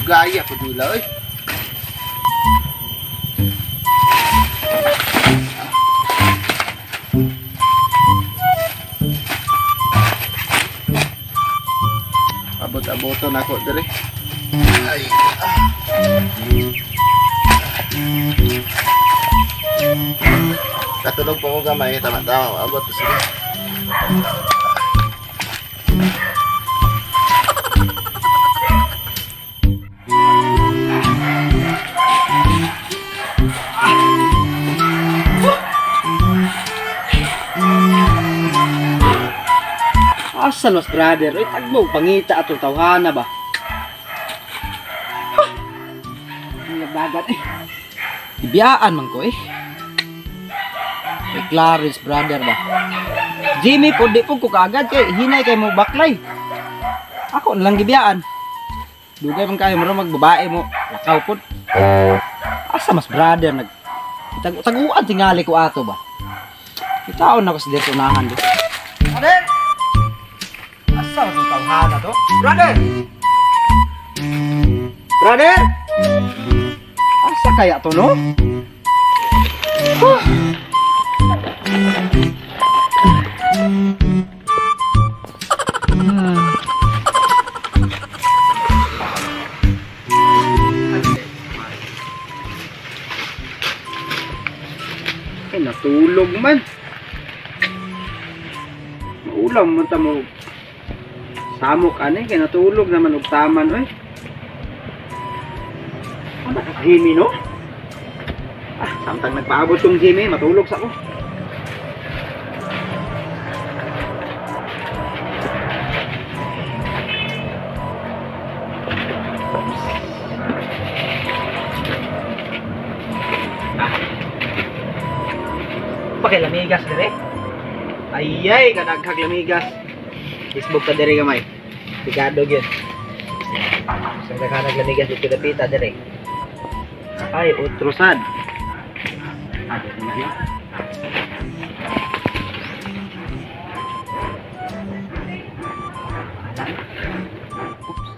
Dugaya ko nila oy. Abot-aboton ako diri. Ay. Katulog pa ko gamay, tama-tama abot sila. Asa mas brother? Uy, tagmo, pangita atong tawhana ba? Huh! Ang dagat eh. Ibiyaan man ko eh. Ay, Clarence brother ba? Jimmy, po di po ko kaagad kay hinay kay mo baklay. Ako na lang gibiyaan. Dugay man kayo mura magbabae mo. Lakaw po. Asa mas brother nag taguan tingali ko ato ba? Itaon ako sa dito unahan do. Brother! Asa mas tawhana to? Brother! Brother! Asa kaya to no? Huh. Ay, natulog man. Maulam man ta mo. Samok ani kay natulog naman og taman oy. Ano ka Jimmy no? Ah, samtang nagpaabot tong Jimmy, matulog sa ko. Ah. Pakilamigas dire. Ayay, kadaghag lamigas. Isbog ta dire gamay. Pikado gyud. Sa daghanag lamigas dito dapita dire. Ay, utrosad. Ado na na. Oops.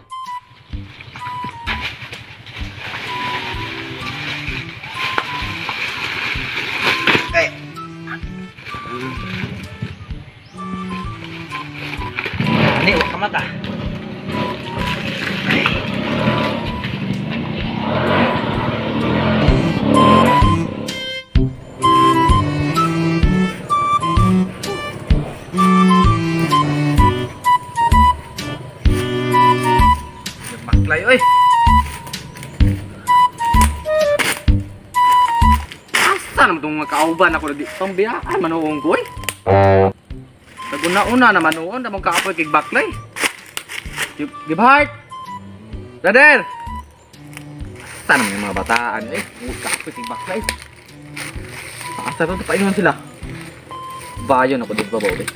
Ay. Ani wa ka mata. Baklay oy. Asa naman itong mga kauban ako na di pambiyaan manuong ko oy. Taguna-una na manuon na magkaapoy kay baklay. Give heart. Brother. Asa naman yung mga bataan eh. Magkaapoy kay baklay. Asa to paingon sila. Bayon ako dito ba ulit.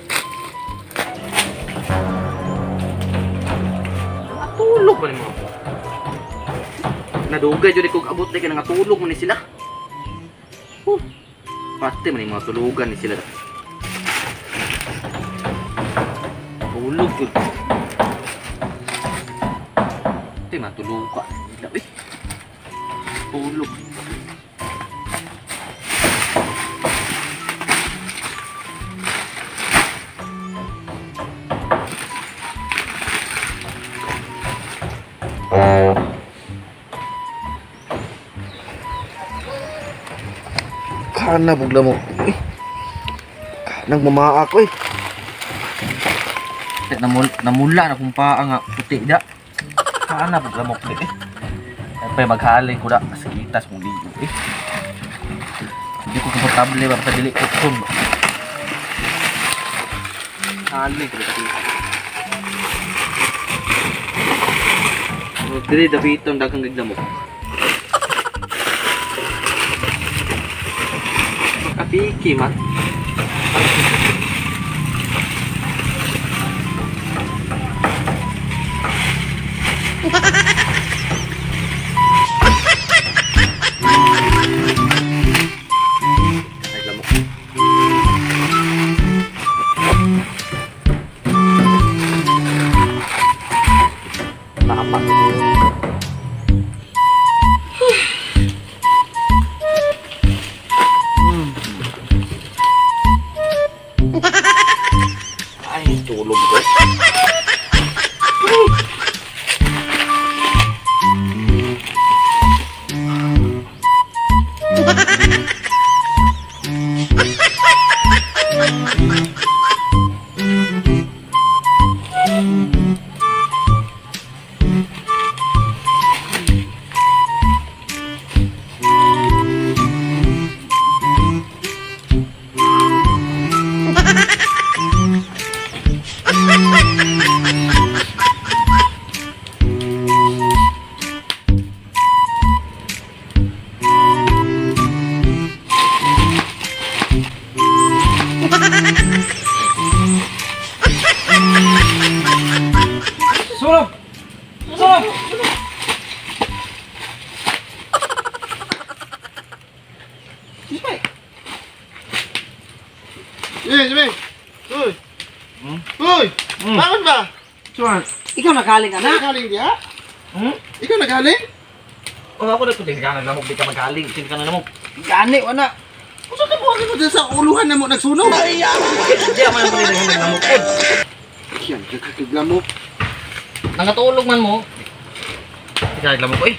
Tulog man mga. Nadugay jud kog abot kay nangatulog man ni sila. Huh. Pati man yung mga tulugan ni sila. Tulog jud. Pati man tulugan nila eh. Tulog. Kana bugla mo. Eh. Nagmamaa ako eh. Namula na kung paa nga puti da. Kana bugla mo eh. Ay maghalin ko da sakitas mong ligo eh. Hindi ko komportable ba sa dili ko kum. Halin ko da. Dili dapiton daghang gigdamok. Kapiki man. Ay lamok. Tama. Ay, tulog ko. Sulog! Sulog! Jimmy! Jimmy, Jimmy! Uy! Uy! Bakit ba? Sure. Ikaw nakaling, Ikaw anak. naghaling diya? Hmm? Ikaw naghaling? Oh, ako na ko tingnan ka lamok, di ka magaling, tingnan ka lamok. Gani, wala. Usa ka buhagin mo dyan sa uluhan na mo nagsunog? Ay! Di ako man pala lamok. Yan, kakakiglamok. Nangatulog man mo. Di ka naglamok eh.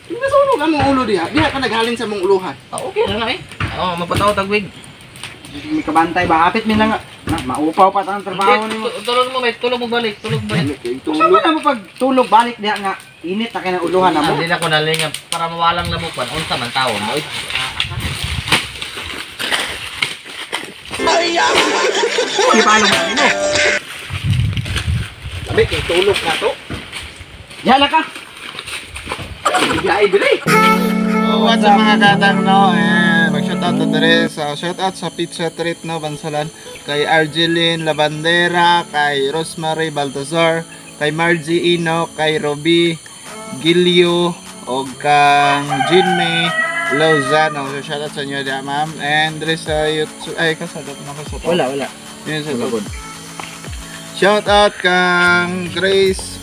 Nasunog ang mong ulo diha. Diha ka naghaling sa mong uluhan. Ah, okay na nga eh. Oh, mapataw tagwig. May kabantay ba? Apit mi lang. Na, maupaw pa ang trabaho nimo. Tulog mo, mate. Tulog mo balik, tulog mo balik. Usa man na mo pag tulog balik diha nga init na kay ng uluhan na mo. Hindi na ko nalinga para mawalang lamok man unsa man tawo mo. Di pa alam mo. Sabi, kay tulog na to. Diha ka. Biglae dire. So, what's up mga katang, no? Eh, mag-shoutout na dire sa shoutout sa Pizza Treat, no, Bansalan, kay Argeline Labandera, kay Rosemary Baltazar, kay Margie Ino, kay Roby Gilio, og kang Jinmay Lozano. So, shoutout sa inyo diya, ma'am. And dire sa YouTube, ay, kasadot na ko sa Wala, wala. Yun sa likod. Shoutout kang Grace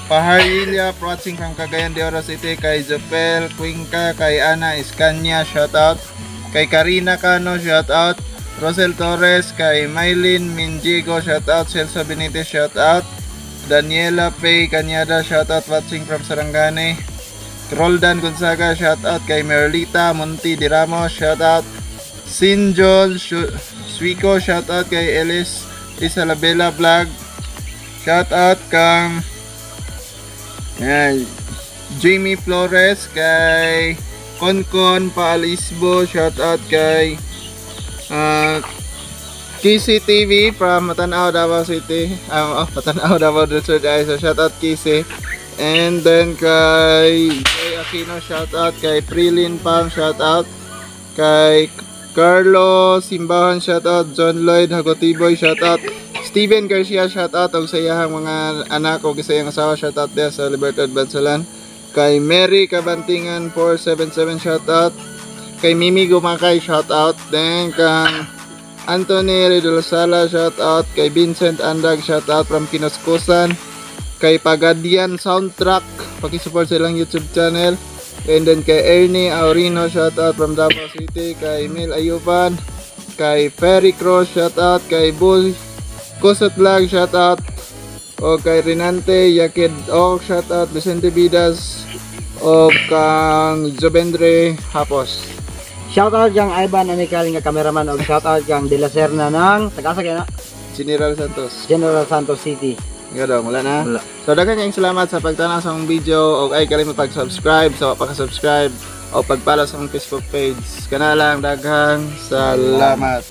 Paharilla, watching from Cagayan de Oro City, kay Jopel Cuenca, kay Ana Escanya, shoutout. Kay Karina Cano, shoutout. Rosel Torres, kay Mylene Minjigo, shoutout. Celso Benitez, shoutout. Daniela Pay Cañada, shoutout, watching from Sarangani. Roldan Gonzaga, shoutout. Kay Merlita Monti de Ramos, shoutout. Sinjol Suico, shoutout. Kay Ellis Isalabella Vlog, shoutout. Kang yan, Jamie Flores, kay Konkon Paalisbo, shoutout. Kay KCTV from Matanao, Davao City. Matanao, Davao del Sur. So shoutout KC. And then kay Joy Aquino, shoutout. Kay Prilin Pam, shoutout. Kay Carlo Simbahan, shoutout. John Lloyd Hagotiboy, shoutout. Steven Garcia, shoutout. Og sa iyahang mga anak og sa iyang asawa, shoutout diha sa Libertad Bansalan. Kay Mary Kabantingan 477, shoutout. Kay Mimi Gumakay, shoutout. Then kang Anthony Redolsala, shoutout. Kay Vincent Andag, shoutout from Kinuskusan. Kay Pagadian Soundtrack, paki-support sa ilang YouTube channel. And then kay Ernie Aurino, shoutout from Davao City. Kay Mil Ayupan, kay Ferry Cross, shoutout. Kay Bull Kusot Vlog, shoutout. O kay Renante Yakid Ok, shoutout. Vicente Vidas, o kang Jobendre Hapos. Shoutout kang Ivan Amical nga cameraman og shoutout kang De La Serna ng taga-asa kay na? General Santos. General Santos City. Nga daw, wala na. Wala. So daghan kayong salamat sa pagtanaw sa akong video og ay kalimot pag-subscribe sa pagka-subscribe o pag-follow sa akong Facebook page. Kana lang, daghang salamat.